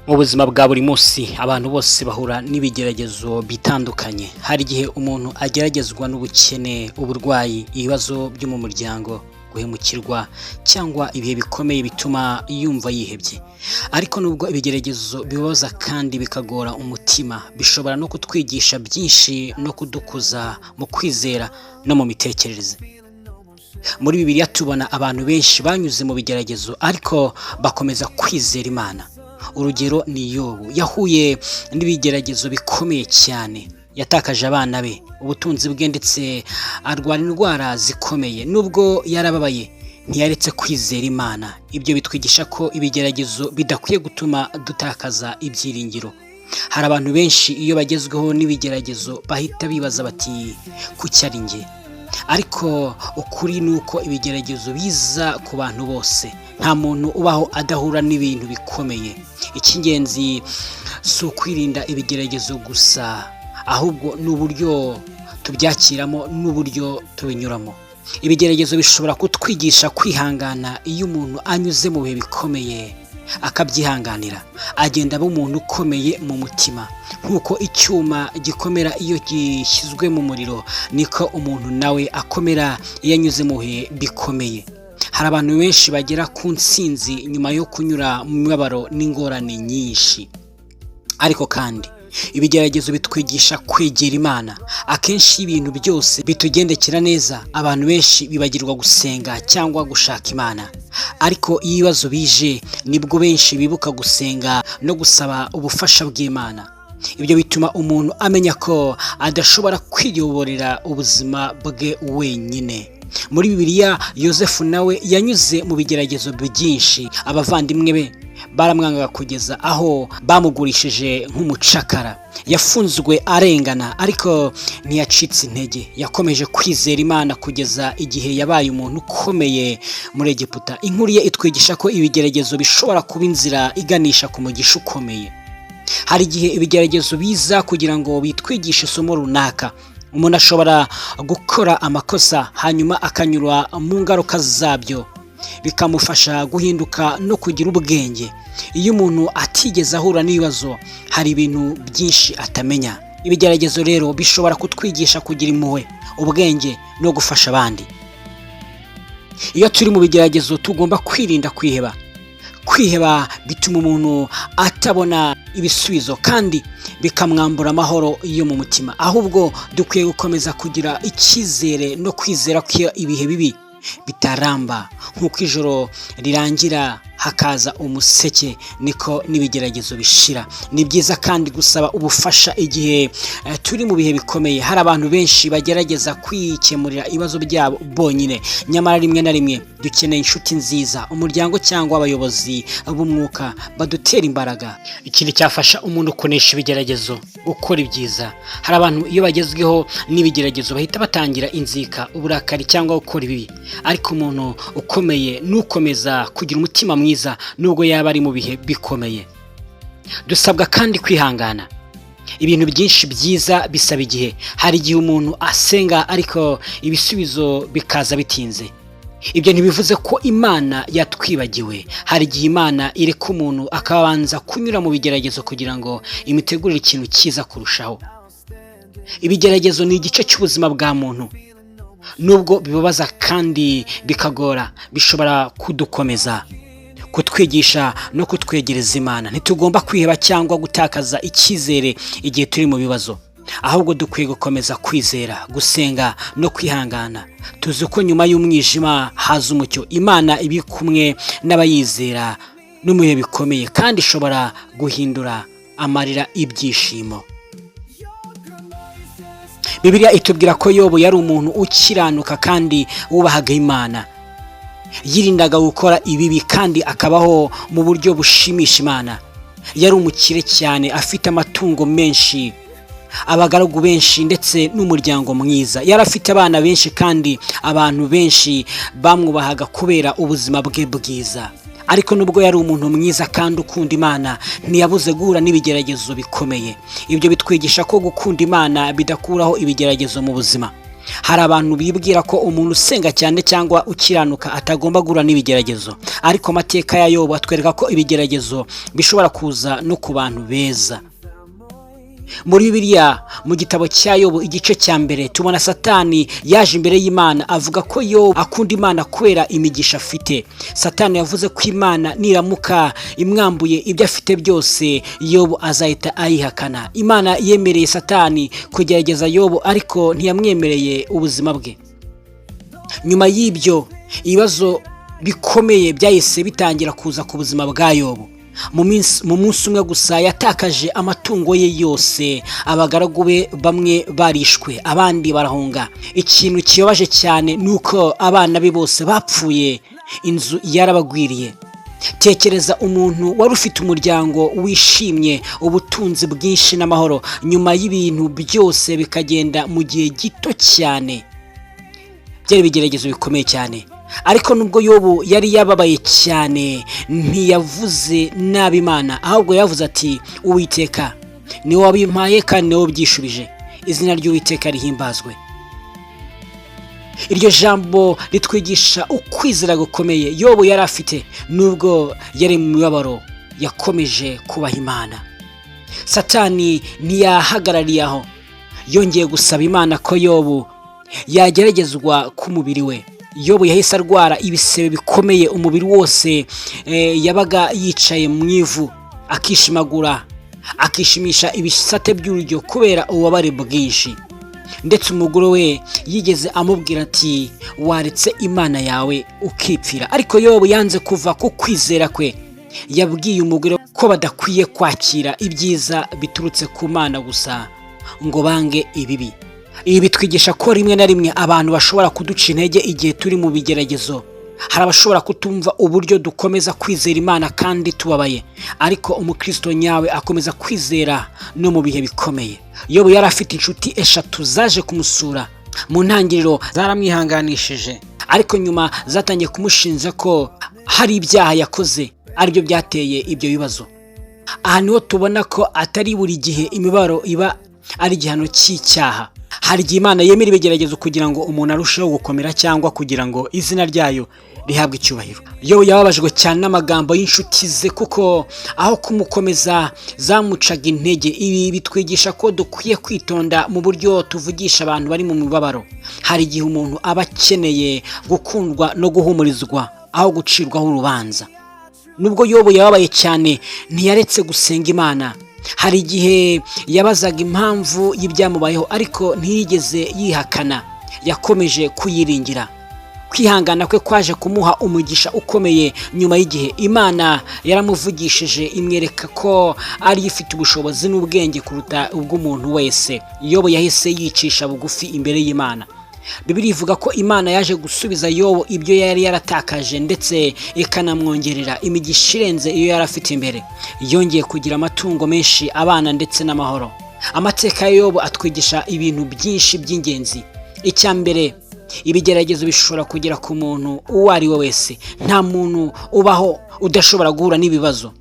Mu buzima bwa buri munsi, abantu bose bahura n'ibigeragezo bitandukanye. Hari igihe umuntu ageragezwa n'ubukene, uburwayi, ibibazo byo mu muryango, guhemukirwa cyangwa ibihe bikomeye bituma yumva yihebye. Ariko nubwo ibigeragezo bibabaza kandi bikagora umutima, bishobora no kutwigisha byinshi no kudukuza mu kwizera no mu mitekerereze. Muri Bibiliya tubona abantu benshi banyuze mu bigeragezo ariko bakomeza kwizera Imana. Urugero ni Yobu. Yahuye n'ibigeragezo bikomeye cyane. Yatakaje abana be, ubutunzi bwe, ndetse arwara indwara zikomeye. Nubwo yarababaye, ntiyaretse kwizera Imana. Ibyo bitwigisha ko ibigeragezo bidakwiye gutuma dutakaza ibyiringiro. Hari abantu benshi iyo bagezweho n'ibigeragezo bahita bibaza bati: "Kuki ari njye?" Ariko ukuri ni uko ibigeragezo biza ku bantu bose. Nta muntu ubaho adahura n'ibintu bikomeye. Icy'ingenzi si ukwirinda ibigeragezo gusa, ahubwo ni uburyo tubyakiramo n'uburyo tubinyuramo. Ibigeragezo bishobora kutwigisha kwihangana. Iyo umuntu anyuze mu bihe bikomeye akabyihanganira, agenda aba umuntu ukomeye mu mutima. Nk'uko icyuma gikomera iyo gishyizwe mu muriro, niko umuntu nawe akomera iyo anyuze mu bihe bikomeye. Hari abantu benshi bagera ku ntsinzi nyuma yo kunyura mu mibabaro n'ingorane nyinshi. Ariko kandi ibigeragezo bitwigisha kwegera Imana. Akenshi iyo ibintu byose bitugendekera neza, abantu benshi bibagirwa gusenga cyangwa gushaka Imana. Ariko iyo ibibazo bije, nibwo benshi bibuka gusenga no gusaba ubufasha bw'Imana. Ibyo bituma umuntu amenya ko adashobora kwiyoborera ubuzima bwe wenyine. Muri Bibiliya, Yosefu nawe yanyuze mu bigeragezo byinshi. Abavandimwe be baramwangaga kugeza aho bamugurishije nk'umucakara. Yafunzwe arengana, ariko ntiyacitse intege. Yakomeje kwizera Imana kugeza igihe yabaye umuntu ukomeye muri Egiputa. Inkuru ye itwigisha ko ibigeragezo bishobora kuba inzira iganisha ku mugisha ukomeye. Hari igihe ibigeragezo biza kugira ngo bitwigishe isomo runaka. Umuntu ashobora gukora amakosa, hanyuma akanyura mu ngaruka zabyo, bikamufasha guhinduka no kugira ubwenge. Iyo umuntu atigeze ahura n'ibibazo, hari ibintu byinshi atamenya. Ibigeragezo rero bishobora kutwigisha kugira impuhwe, ubwenge no gufasha abandi. Iyo turi mu bigeragezo, tugomba kwirinda kwiheba. Kwiheba bituma umuntu atabona ibisubizo kandi bikamwambura amahoro yo mu mutima. Ahubwo dukwiye gukomeza kugira icyizere no kwizera ko ibihe bibi bitaramba. Nk'uko ijoro rirangira hakaza umuseke, niko n'ibigeragezo bishira. Ni byiza kandi gusaba ubufasha igihe turi mu bihe bikomeye. Hari abantu benshi bagerageza kwikemurira ibibazo byabo bonyine, nyamara rimwe na rimwe dukeneye inshuti nziza, umuryango cyangwa abayobozi b'umwuka badutera imbaraga. Ikintu cyafasha umuntu kunesha ibigeragezo: gukora ibyiza. Hari abantu iyo bagezweho n'ibigeragezo bahita batangira inzika, uburakari cyangwa gukora ibibi. Ariko umuntu ukomeye n'ukomeza kugira umutima mwiza nubwo yaba ari mu bihe bikomeye. Dusabwa kandi kwihangana. Ibintu byinshi byiza bisaba igihe. Hari igihe umuntu asenga ariko ibisubizo bikaza bitinze. Ibyo ntibivuze ko Imana yatwibagiwe. Hari igihe Imana ireka umuntu akabanza kunyura mu bigeragezo kugira ngo imitegurire ikintu cyiza kurushaho. Ibigeragezo ni igice cy'ubuzima bwa muntu. Nubwo bibabaza kandi bikagora, bishobora kudukomeza, kutwigisha no kutwegereza Imana. Ntitugomba kwiheba cyangwa gutakaza icyizere igihe turi mu bibazo, ahubwo dukwiye gukomeza kwizera, gusenga no kwihangana, tuzi ko nyuma y'umwijima haza umucyo. Imana iba kumwe n'abayizera no mu bihe bikomeye, kandi ishobora guhindura amarira ibyishimo. Bibiliya itubwira ko Yobu yari umuntu ukiranuka kandi wubahaga Imana. Yirindaga gukora ibibi kandi akabaho mu buryo bushimisha Imana. Yari umukire cyane, afite amatungo menshi, abagaragu benshi ndetse n'umuryango mwiza. Yari afite abana benshi kandi abantu benshi bamwubahaga kubera ubuzima bwe bwiza. Ariko nubwo yari umuntu mwiza kandi ukunda Imana, ntiyabuze guhura n'ibigeragezo bikomeye. Ibyo bitwigisha ko gukunda Imana bidakuraho ibigeragezo mu buzima. Hari abantu bibwira ko umuntu usenga cyane cyangwa ukiranuka atagomba guhura n'ibigeragezo, ariko amateka ya Yobu atwereka ko ibigeragezo bishobora kuza no ku bantu beza. Muri Bibiliya, mu gitabo cya Yobu igice cya 1, tubona Satani yaje imbere y'Imana avuga ko Yobu akunda Imana kubera imigisha afite. Satani yavuze ko Imana niramuka imwambuye ibyo afite byose, Yobu azahita ayihakana. Imana yemereye Satani kugerageza Yobu, ariko ntiyamwemereye ubuzima bwe. Nyuma y'ibyo, ibibazo bikomeye byahise bitangira kuza ku buzima bwa Yobu. Mu munsi umwe gusa yatakaje amatungo ye yose, abagaragu be bamwe barishwe, abandi barahunga. Ikintu kibabaje cyane ni uko abana be bose bapfuye, inzu yarabagwiriye. Tekereza umuntu wari ufite umuryango wishimye, ubutunzi bwinshi n'amahoro, nyuma y'ibintu byose bikagenda mu gihe gito cyane. Byari ibigeragezo bikomeye cyane. Ariko nubwo Yobu yari yababaye cyane, ntiyavuze nabi Imana, ahubwo yavuze ati: "Uwiteka niwe wabimpaye kandi niwe ubyishubije, izina ry'Uwiteka rihimbazwe." Iryo jambo ritwigisha ukwizera gukomeye Yobu yari afite. Nubwo yari mu mibabaro, yakomeje kubaha Imana. Satani ntiyahagarariye aho, yongeye gusaba Imana ko Yobu yageragezwa ku mubiri we. Yobu yahise arwara ibisebe bikomeye umubiri wose. Yabaga yicaye mu ivu akishimagura, akishimisha ibisate by'urujyo kubera ububabare bwinshi. Ndetse umugore we yigeze amubwira ati: "Waretse Imana yawe ukipfira?" Ariko Yobu yanze kuva ku kwizera kwe. Yabwiye umugore ko badakwiye kwakira ibyiza biturutse ku Mana gusa ngo bange ibibi. Ibi bitwigisha ko rimwe na rimwe abantu bashobora kuduca intege igihe turi mu bigeragezo. Hari abashobora kutumva uburyo dukomeza kwizera Imana kandi tubabaye, ariko umukristo nyawe akomeza kwizera no mu bihe bikomeye. Yobu yari afite inshuti eshatu zaje kumusura. Mu ntangiriro zaramwihanganishije, ariko nyuma zatangiye kumushinja ko hari ibyaha yakoze aribyo byateye ibyo bibazo. Aha niho tubona ko atari buri gihe imibabaro iba ari igihano cy'icyaha. Hari igihe Imana yemera ibigeragezo kugira ngo umuntu arusheho gukomera cyangwa kugira ngo izina ryayo rihabwe icyubahiro. Yobu yababajwe cyane n'amagambo y'inshuti ze, kuko aho kumukomeza zamucaga intege. Ibi bitwigisha ko dukwiye kwitonda mu buryo tuvugisha abantu bari mu mibabaro. Hari igihe umuntu aba akeneye gukundwa no guhumurizwa aho gucirwaho urubanza. Nubwo Yobu yababaye cyane, ntiyaretse gusenga Imana. Hari igihe yabazaga impamvu y'ibyamubayeho, ariko ntiyigeze yihakana, yakomeje kuyiringira. Kwihangana kwe kwaje kumuha umugisha ukomeye. Nyuma y'igihe, Imana yaramuvugishije, imwereka ko ariyo ifite ubushobozi n'ubwenge kuruta ubw'umuntu wese. Yobu yahise yicisha bugufi imbere y'Imana. Bibiliya ivuga ko Imana yaje gusubiza Yobu ibyo yari yaratakaje, ndetse ikanamwongerera imigisha irenze iyo yari afite imbere. Yongeye kugira amatungo menshi, abana ndetse n'amahoro. Amateka ya Yobu atwigisha ibintu byinshi by'ingenzi. Icya mbere, ibigeragezo bishobora kugera ku muntu uwo ari we wese. Nta muntu ubaho udashobora guhura n'ibibazo,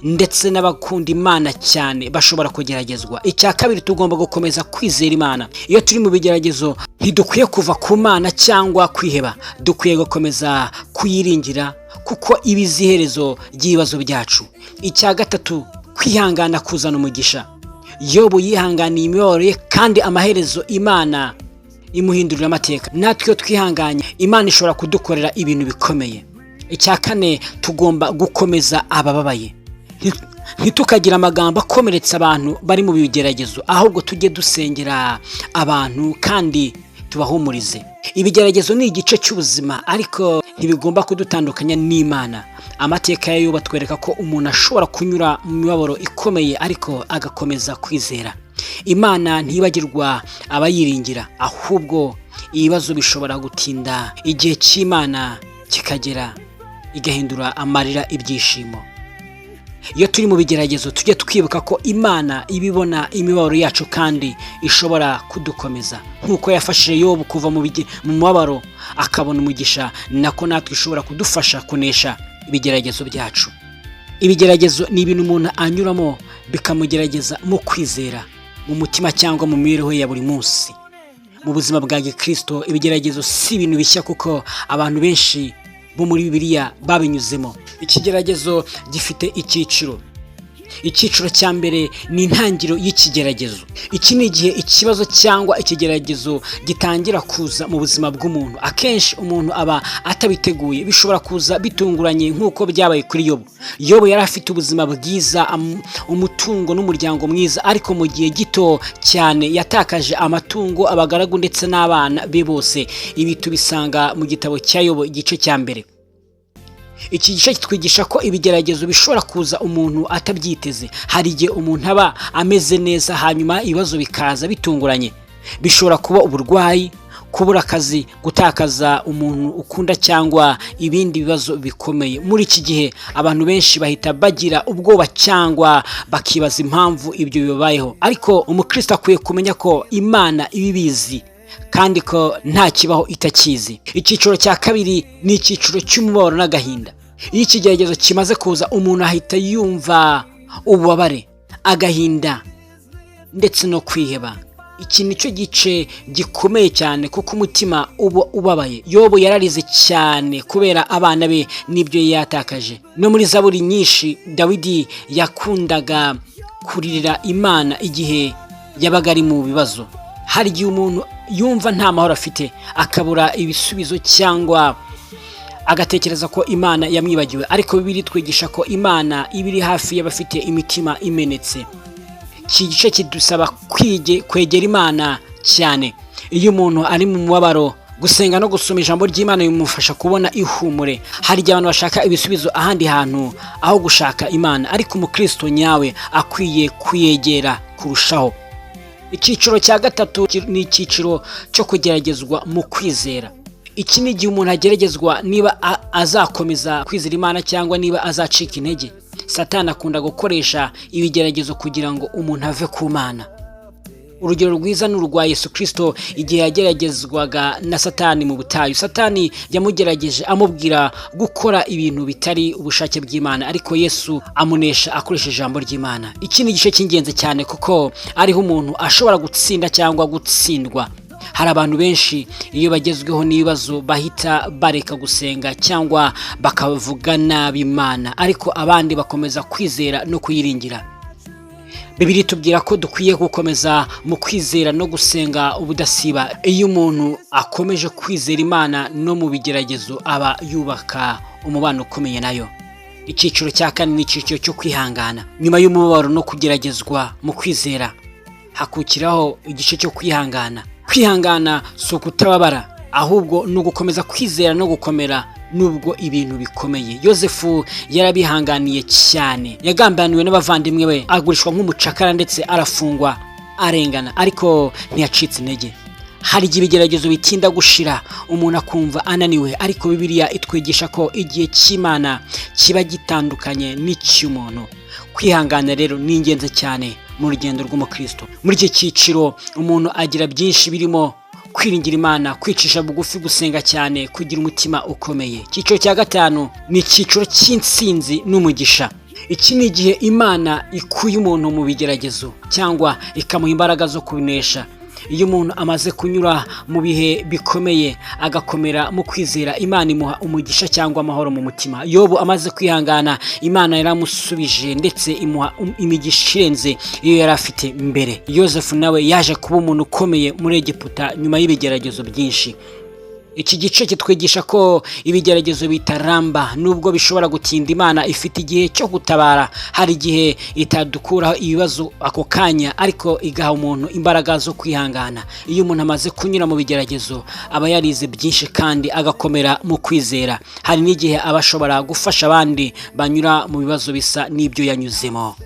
ndetse n'abakunda Imana cyane bashobora kugeragezwa. Icya kabiri, tugomba gukomeza kwizera Imana. Iyo turi mu bigeragezo, ntidukwiye kuva ku Mana cyangwa kwiheba. Dukwiye gukomeza kuyiringira kuko iba izi iherezo ry'ibibazo byacu. Icya gatatu, kwihangana kuzana umugisha. Yobu yihanganiye imibabaro ye kandi amaherezo Imana imuhindurira amateka. Natwe iyo twihanganye, Imana ishobora kudukorera ibintu bikomeye. Icya kane, tugomba gukomeza abababaye. Ntitukagira amagambo akomeretsa abantu bari mu bigeragezo, ahubwo tujye dusengera abantu kandi tubahumurize. Ibigeragezo ni igice cy'ubuzima, ariko ntibigomba kudutandukanya n'Imana. Amateka ya Yobu atwereka ko umuntu ashobora kunyura mu mibabaro ikomeye ariko agakomeza kwizera. Imana ntibagirwa abayiringira, ahubwo ibibazo bishobora gutinda, igihe cy'Imana kikagera igahindura amarira ibyishimo. Iyo turi mu bigeragezo, tujye twibuka ko Imana ibibona imibabaro yacu kandi ishobora kudukomeza. Nk'uko yafashije Yobu kuva mu mubabaro akabona umugisha, nako natwe ishobora kudufasha kunesha ibigeragezo byacu. Ibigeragezo ni ibintu umuntu anyuramo bikamugerageza mu kwizera, mu mutima cyangwa mu mibereho ya buri munsi. Mu buzima bwa gikristo, ibigeragezo si ibintu bishya, kuko abantu benshi bo muri Bibiliya babinyuzemo. Ikigeragezo gifite icyiciro. Icyiciro cya mbere ni intangiriro y'ikigeragezo. Iki ni igihe ikibazo cyangwa ikigeragezo gitangira kuza mu buzima bw'umuntu. Akenshi umuntu aba atabiteguye, bishobora kuza bitunguranye, nk'uko byabaye kuri Yobu. Yobu yari afite ubuzima bwiza, umutungo n'umuryango mwiza, ariko mu gihe gito cyane yatakaje amatungo, abagaragu ndetse n'abana be bose. Ibi tubisanga mu gitabo cya Yobu, igice cya mbere. Iki gice kitwigisha ko ibigeragezo bishobora kuza umuntu atabyiteze. Hari igihe umuntu aba ameze neza, hanyuma ibibazo bikaza bitunguranye. Bishobora kuba uburwayi, kubura akazi, gutakaza umuntu ukunda cyangwa ibindi bibazo bikomeye. Muri iki gihe abantu benshi bahita bagira ubwoba cyangwa bakibaza impamvu ibyo bibabayeho, ariko umukristo akwiye kumenya ko Imana ibibizi kandi ko nta kibaho itakizi. Icyiciro cya kabiri ni icyiciro cy'umubabaro n'agahinda. Iyo ikigeragezo kimaze kuza, umuntu ahita yumva ububabare, agahinda ndetse no kwiheba. Iki ni cyo gice gikomeye cyane, kuko umutima uba ubabaye. Yobu yararize cyane kubera abana be n'ibyo yatakaje. No muri Zaburi nyinshi, Dawidi yakundaga kuririra Imana igihe yabaga ari mu bibazo. Hari igihe umuntu yumva nta mahoro afite, akabura ibisubizo cyangwa agatekereza ko Imana yamwibagiwe, ariko Bibiliya itwigisha ko Imana iba iri hafi y'abafite imitima imenetse. Iki gice kidusaba kwegera Imana cyane. Iyo umuntu ari mu mubabaro, gusenga no gusoma ijambo ry'Imana bimufasha kubona ihumure. Hari igihe abantu bashaka ibisubizo ahandi hantu aho gushaka Imana, ariko umukristo nyawe akwiye kuyegera kurushaho. Icyiciro cya gatatu ni icyiciro cyo kugeragezwa mu kwizera. Iki ni igihe umuntu ageragezwa niba azakomeza kwizera Imana cyangwa niba azacika intege. Satani akunda gukoresha ibigeragezo kugira ngo umuntu ave ku Mana. Urugero rwiza ni urwa Yesu Kirisito igihe yageragezwaga na Satani mu butayu. Satani yamugerageje amubwira gukora ibintu bitari ubushake bw'Imana, ariko Yesu amunesha akoresheje ijambo ry'Imana. Iki ni igice cy'ingenzi cyane, kuko ariho umuntu ashobora gutsinda cyangwa gutsindwa. Hari abantu benshi iyo bagezweho n'ibibazo bahita bareka gusenga cyangwa bakavuga nabi Imana, ariko abandi bakomeza kwizera no kuyiringira. Bibiliya itubwira ko dukwiye gukomeza mu kwizera no gusenga ubudasiba. Iyo umuntu akomeje kwizera Imana no mu bigeragezo, aba yubaka umubano ukomeye nayo. Icyiciro cya kane ni icyiciro cyo kwihangana. Nyuma y'umubabaro no kugeragezwa mu kwizera, hakurikiraho igice cyo kwihangana. Kwihangana si ukutababara, ahubwo ni ugukomeza kwizera no gukomera nubwo ibintu bikomeye. Yosefu yarabihanganiye cyane. Yagambaniwe n'abavandimwe be, agurishwa nk'umucakara ndetse arafungwa arengana, ariko ntiyacitse intege. Hari igihe ibigeragezo bitinda gushira, umuntu akumva ananiwe, ariko Bibiliya itwigisha ko igihe cy'Imana kiba gitandukanye n'icy'umuntu. Kwihangana rero ni ingenzi cyane mu rugendo rw'umukristo. Muri iki cyiciro umuntu agira byinshi birimo kwiringira Imana, kwicisha bugufi, gusenga cyane, kugira umutima ukomeye. Icyiciro cya gatanu ni icyiciro cy'intsinzi n'umugisha. Iki ni igihe Imana ikuye umuntu mu bigeragezo cyangwa ikamuha imbaraga zo kubinesha. Iyo umuntu amaze kunyura mu bihe bikomeye agakomera mu kwizera, Imana imuha umugisha cyangwa amahoro mu mutima. Yobu amaze kwihangana, Imana yaramusubije ndetse imuha imigisha irenze iyo yari afite mbere. Yosefu nawe yaje kuba umuntu ukomeye muri Egiputa nyuma y'ibigeragezo byinshi. Iki gice kitwigisha ko ibigeragezo bitaramba. Nubwo bishobora gutinda, Imana ifite igihe cyo gutabara. Hari igihe itadukuraho ibibazo ako kanya, ariko igaha umuntu imbaraga zo kwihangana. Iyo umuntu amaze kunyura mu bigeragezo, aba yarize byinshi kandi agakomera mu kwizera. Hari n'igihe aba ashobora gufasha abandi banyura mu bibazo bisa n'ibyo yanyuzemo.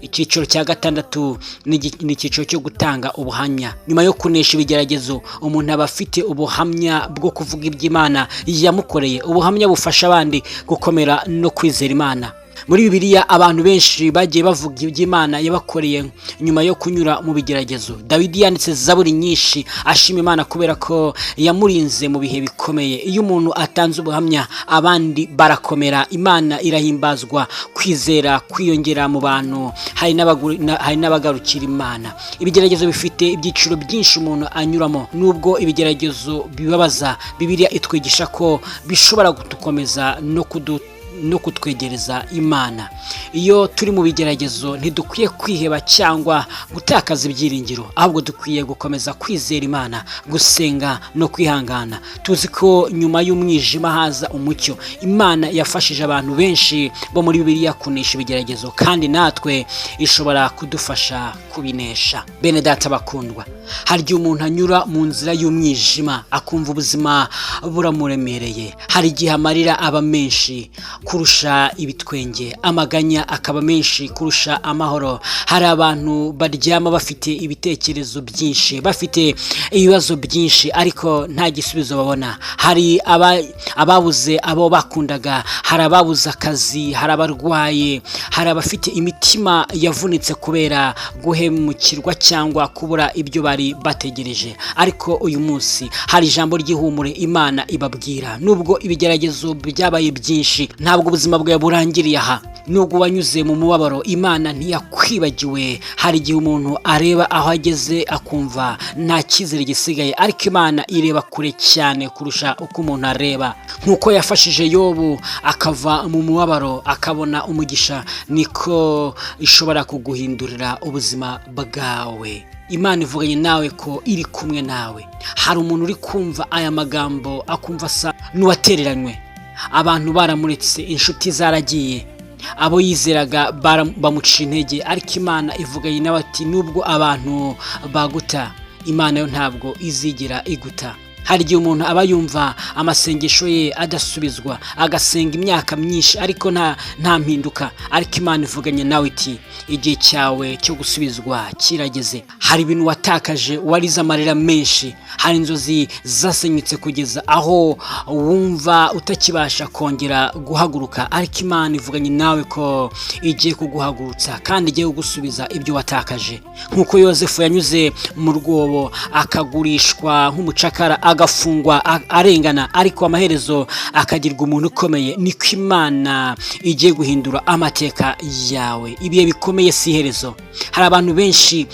Icyiciro cya gatandatu ni icyiciro cyo gutanga ubuhamya. Nyuma yo kunesha ibigeragezo, umuntu aba afite ubuhamya bwo kuvuga iby'Imana yamukoreye, ubuhamya bufasha abandi gukomera no kwizera Imana. Muri Bibiliya abantu benshi bagiye bavuga iby'Imana yabakoreye nyuma yo kunyura mu bigeragezo. Dawidi yanditse zaburi nyinshi ashima Imana kubera ko yamurinze mu bihe bikomeye. Iyo umuntu atanze ubuhamya, abandi barakomera, Imana irahimbazwa, kwizera kwiyongera mu bantu, hari n'abagarukira Imana. Ibigeragezo bifite ibyiciro byinshi umuntu anyuramo. Nubwo ibigeragezo bibabaza, Bibiliya itwigisha ko bishobora kudukomeza no kutwegereza Imana. Iyo turi mu bigeragezo, ntidukwiye kwiheba cyangwa gutakaza ibyiringiro, ahubwo dukwiye gukomeza kwizera Imana, gusenga no kwihangana. Tuzi ko nyuma y'umwijima haza umucyo. Imana yafashije abantu benshi bo muri Bibiliya kunesha ibigeragezo, kandi natwe ishobora kudufasha kubinesha. Bene Data bakundwa, hari igihe umuntu anyura mu nzira y'umwijima akumva ubuzima buramuremereye. Hari igihe amarira aba menshi kurusha ibitwenge, amaganya akaba menshi kurusha amahoro. Hari abantu baryama bafite ibitekerezo byinshi, bafite ibibazo byinshi, ariko nta gisubizo babona. Hari ababuze abo bakundaga, hari ababuze akazi, hari abarwaye, hari abafite imitima yavunitse kubera guhemukirwa cyangwa kubura ibyo bari bategereje. Ariko uyu munsi hari ijambo ry'ihumure Imana ibabwira: nubwo ibigeragezo byabaye byinshi, ntabwo ubuzima bwawe burangiriye aha. Nubwo wanyuze mu mubabaro, Imana ntiyakwibagiwe. Hari igihe umuntu areba aho ageze akumva nta cyizere gisigaye, ariko Imana ireba kure cyane kurusha uko umuntu areba. Nk'uko yafashije Yobu akava mu mubabaro akabona umugisha, niko ishobora kuguhindurira ubuzima bwawe. Imana ivuganye nawe ko iri kumwe nawe. Hari umuntu uri kumva aya magambo akumva asa n'uwatereranywe, abantu baramuretse, inshuti zaragiye, abo yizeraga bamuca intege. Ariko Imana ivuganye nawe ati: "Nubwo abantu baguta, Imana yo ntabwo izigera iguta." Hari igihe umuntu aba yumva amasengesho ye adasubizwa, agasenga imyaka myinshi ariko nta mpinduka. Ariko Imana ivuganye nawe iti: "Igihe cyawe cyo gusubizwa kirageze." Hari ibintu watakaje, warize amarira menshi. Hari inzozi zasenyutse kugeza aho wumva utakibasha kongera guhaguruka. Ariko Imana ivuganye nawe ko igiye kuguhagurutsa kandi igiye kugusubiza ibyo watakaje. Nk'uko Yosefu yanyuze mu rwobo, akagurishwa nk'umucakara, agafungwa arengana, ariko amaherezo akagirwa umuntu ukomeye, niko Imana igiye guhindura amateka yawe. Ibihe bikomeye si iherezo. Hari abantu benshi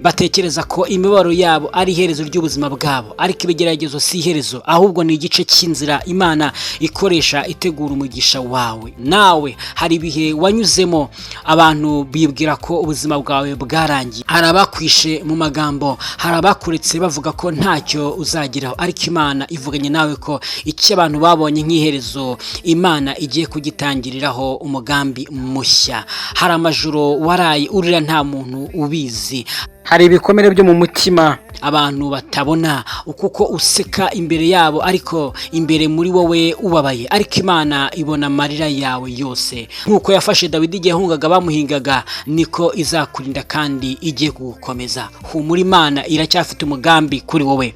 batekereza ko imibabaro yabo ari iherezo ry'ubuzima bwabo, ariko ibigeragezo si iherezo, ahubwo ni igice cy'inzira Imana ikoresha itegura umugisha wawe. Nawe hari ibihe wanyuzemo abantu bibwira ko ubuzima bwawe bwarangiye. Hari abakwishe mu magambo, hari abakuretse bavuga ko ntacyo uzageraho. Ariko Imana ivuganye nawe ko icyo abantu babonye nk'iherezo, Imana igiye kugitangiriraho umugambi mushya. Hari amajoro waraye urira nta muntu ubizi. Hari ibikomere byo mu mutima abantu batabona, kuko useka imbere yabo ariko imbere muri wowe ubabaye. Ariko Imana ibona amarira yawe yose. Nk'uko yafashe Dawidi igihe yahungaga bamuhingaga, niko izakurinda kandi igiye kugukomeza. Humura, Imana iracyafite umugambi kuri wowe.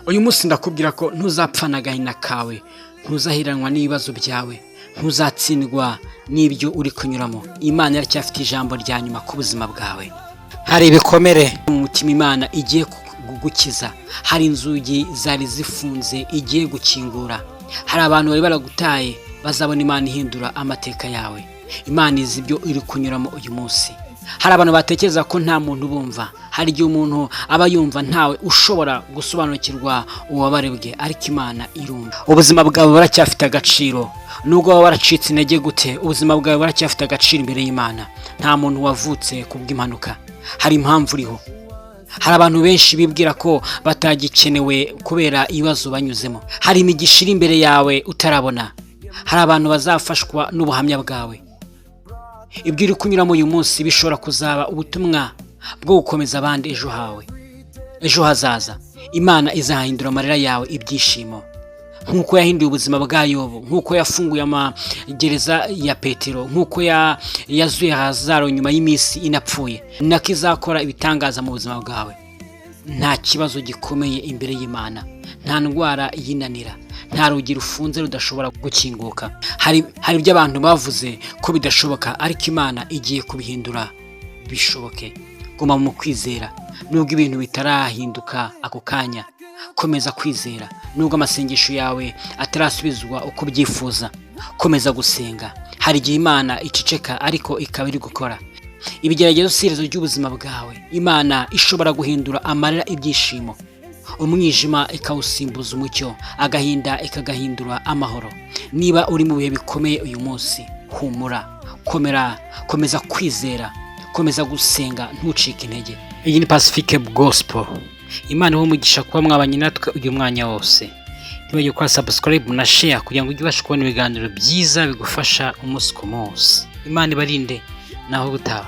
Uyu munsi ndakubwira ko ntuzapfana agahinda kawe, ntuzaheranwa n'ibibazo byawe, ntuzatsindwa n'ibyo uri kunyuramo. Imana iracyafite ijambo rya nyuma ku buzima bwawe. Hari ibikomere mu mutima Imana igiye kugukiza. Hari inzugi zari zifunze igiye gukingura. Hari abantu bari baragutaye bazabona Imana ihindura amateka yawe. Imana izi ibyo uri kunyuramo uyu munsi. Hari abantu batekereza ko nta muntu ubumva. Hari igihe umuntu aba yumva ntawe ushobora gusobanukirwa ububabare bwe, ariko Imana irumva. Ubuzima bwawe buracyafite agaciro. Nubwo waba waracitse intege gute, ubuzima bwawe buracyafite agaciro imbere y'Imana. Nta muntu wavutse kubw'impanuka, hari impamvu uriho. Hari abantu benshi bibwira ko batagikenewe kubera ibibazo banyuzemo. Hari imigisha iri imbere yawe utarabona. Hari abantu bazafashwa n'ubuhamya bwawe. Ibyo uri kunyuramo uyu munsi bishobora kuzaba ubutumwa bwo gukomeza abandi ejo hawe, ejo hazaza. Imana izahindura amarira yawe ibyishimo, nk'uko yahinduye ubuzima bwa Yobu, nk'uko yafunguye amagereza ya Petero, nk'uko yazuye Lazaro nyuma y'iminsi inapfuye, nako izakora ibitangaza mu buzima bwawe. Nta kibazo gikomeye imbere y'Imana, nta ndwara yinanira. Nta rugi rufunze rudashobora gukinguka. Hari ibyo abantu bavuze ko bidashoboka, ariko Imana igiye kubihindura bishoboke. Guma mu kwizera nubwo ibintu bitarahinduka ako kanya. Komeza kwizera nubwo amasengesho yawe atarasubizwa uko ubyifuza. Komeza gusenga. Hari igihe Imana iceceka, ariko ikaba iri gukora. Ibigeragezo si iherezo ry'ubuzima bwawe. Imana ishobora guhindura amarira ibyishimo, umwijima ikawusimbuza umucyo, agahinda ikagahindura amahoro. Niba uri mu bihe bikomeye uyu munsi, humura, komera, komeza kwizera, komeza gusenga, ntucike intege. Iyi ni Pacifique Gospel. Imana ihe umugisha kuba mwabanye natwe uyu mwanya wose. Ntiwibagirwe gukora subscribe na share kugira ngo ujye ubasha kubona ibiganiro byiza bigufasha umunsi ku munsi. Imana ibarinde. Naho ubutaha.